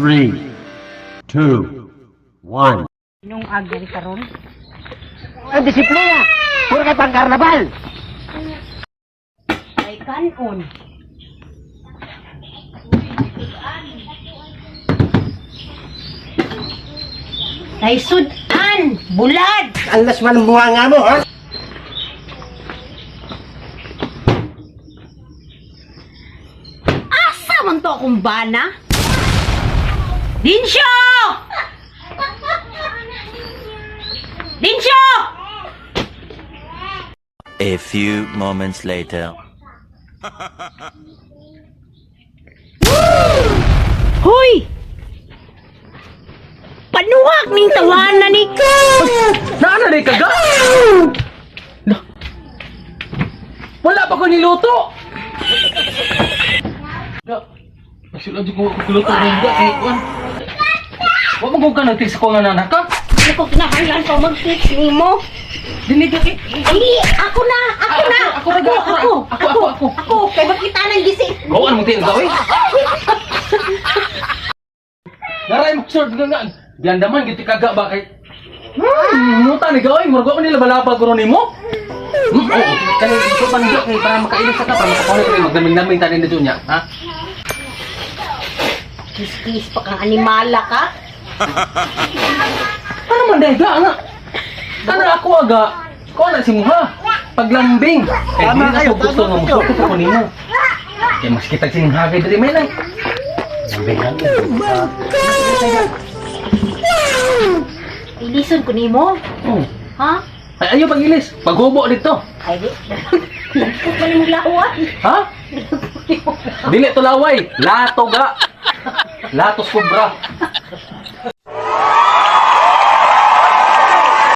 Three, two, one. Nung agyan karon. Ang disiplina! Puro kay pang karnabal! Ay kanon. Ay sudan, bulad. Alas man ang buha nga mo, ha? Asa man to akong bana? Dinsyo! Dinsyo! A few moments later. Hoy! Panuwak ning tawanan ni. Naana ni kaga? Na. Wala pa ko niluto. Ga. Nagsulod ko ko luto ng ga kay kuan. Wa man ko ka nagtis ko nga nanak ka. Ano ko kinahanglan pa mag-text nimo? Dili ka kay. Dili, ako na, ako na. Ako, ako, ako, ako, ako, ako, ako. Ako, kay makita nang gisi. Gawaan mo tayo gawin. Naray mo sir nga nga. Biandaman gid kaga ba kay. Muta ni gawin, murag wa man nila balaba guro nimo. Oo, kani ito pa niyo kay para makainis ka para makapalit kay magdaming-daming tani na niya, ha? Kiss-kiss pa kang animala ka. Ano man dahil ga nga? Ano ako aga? Ko na si Muha. Paglambing. Kay Tama dili na kayo, ako gusto tama nga kayo. musukot ako nimo. Kay mas kitag singhagay diri may lang. Lambing lang. Ilison ko nimo. Oh. Ha? Ay ayo pagilis. Paghubo dito. Ay di. Lagpot man imong lawan. Ha? Dili to laway. Lato ga. Latos kubra.